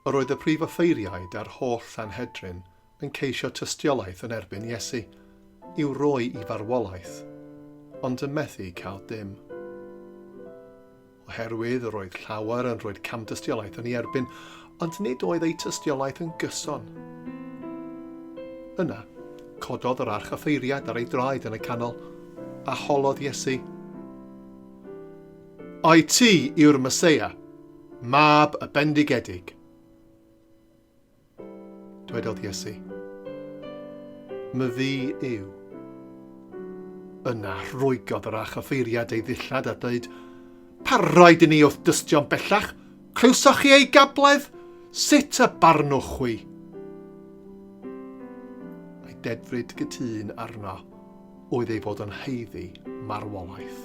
Yr oedd y prif offeiriaid a'r holl Sanhedrin yn ceisio tystiolaeth yn erbyn Iesu, i'w roi i farwolaeth, ond yn methu cael dim. Oherwydd yr oedd llawer yn rhoi camdystiolaeth yn ei erbyn, ond nid oedd eu tystiolaeth yn gyson. Yna, cododd yr archoffeiriad ar ei draed yn y canol, a holodd Iesu, Ai ti yw'r Meseia, Mab y Bendigedig? Dwedodd Iesu, Myfi yw. Yna rhwygodd yr archoffeiriad ei ddillad a dweud, Pa raid i ni wrth dystio'n bellach? Clywsoch chi ei gabledd? Sut y barnwch chwi? Mae dedfryd gytûn arno oedd ei fod yn haeddu marwolaeth.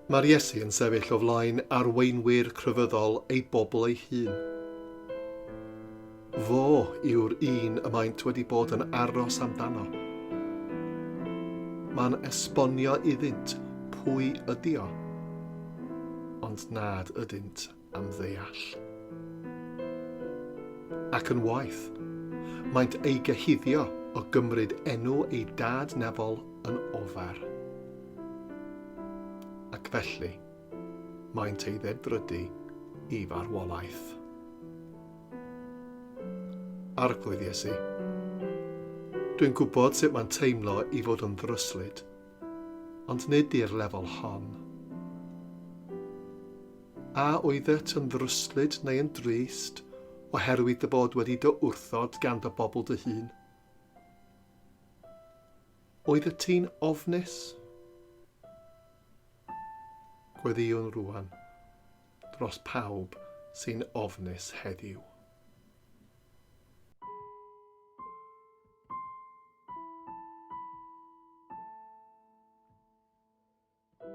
Mae'r Iesu yn sefyll o flaen arweinwyr crefyddol ei bobl ei hun. Fo yw'r un y maent wedi bod yn aros amdano. Mae'n esbonio iddynt pwy ydi o, ond nad ydynt am ddeall. Ac yn waeth, maent ei gyhuddio o gymryd enw ei dad nefol yn ofer. Ac felly, maent ei ddedfrydu i farwolaeth. Arglwydd Iesu, dwi'n gwybod sut mae'n teimlo i fod yn ddryslyd, ond nid i'r lefel hon. A oeddet yn ddryslyd neu yn drist oherwydd dy fod wedi dy wrthod gan dy bobl dy hun? Oeddet ti'n ofnus? Gweddïwn rwan dros pawb sy'n ofnus heddiw.